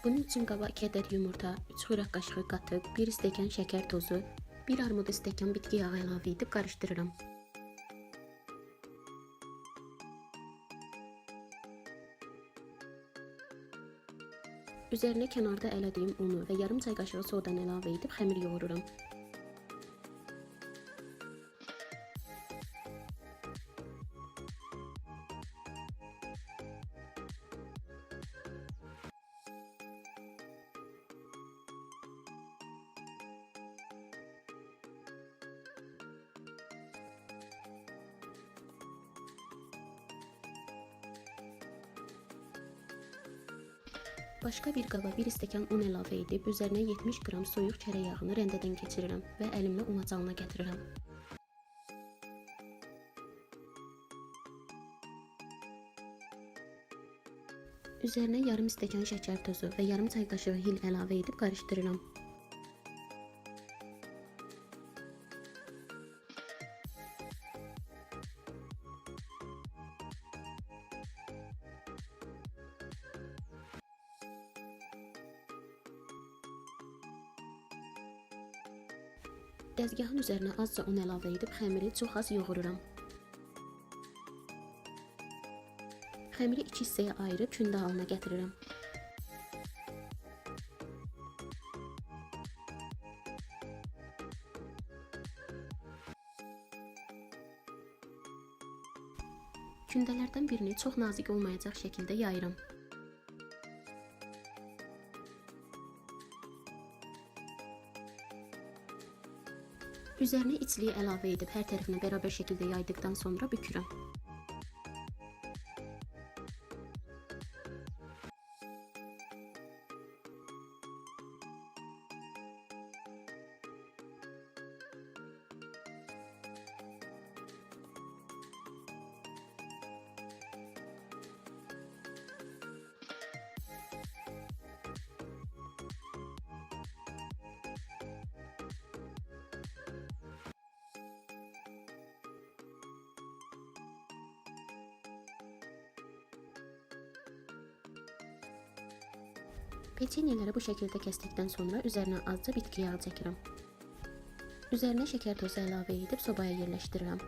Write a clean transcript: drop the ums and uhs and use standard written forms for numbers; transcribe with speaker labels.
Speaker 1: Bunun üçün qaba 2 ədəd yumurta, 3 xörək qaşığı qatıq, 1 stəkan şəkər tozu, 1 armud stəkan bitki yağı əlavə edib qarışdırıram. Üzərinə kənarda ələdiyim unu və yarım çay qaşığı sodanı əlavə edib xəmir yoğururam. Başqa bir qaba 1 stəkan un əlavə edib üzərinə 70 qram soyuq kərə yağını rəndədən keçirirəm və əlimlə unacağına gətirirəm. Üzərinə yarım stəkan şəkər tozu və yarım çay qaşığı hil əlavə edib qarışdırıram. Dəzgahın üzərinə azca un əlavə edib xəmiri çox az yoğururam. Xəmiri 2 hissəyə ayırıb kündə halına gətirirəm. Kündələrdən birini çox nazik olmayacaq şəkildə yayıram. Üzərinə içliyi əlavə edib hər tərəfinə bərabər şəkildə yaydıqdan sonra bükürəm. Peçenyeləri bu şəkildə kəsdikdən sonra üzərinə azca bitki yağı çəkirəm. Üzərinə şəkər tozu əlavə edib sobaya yerləşdirirəm.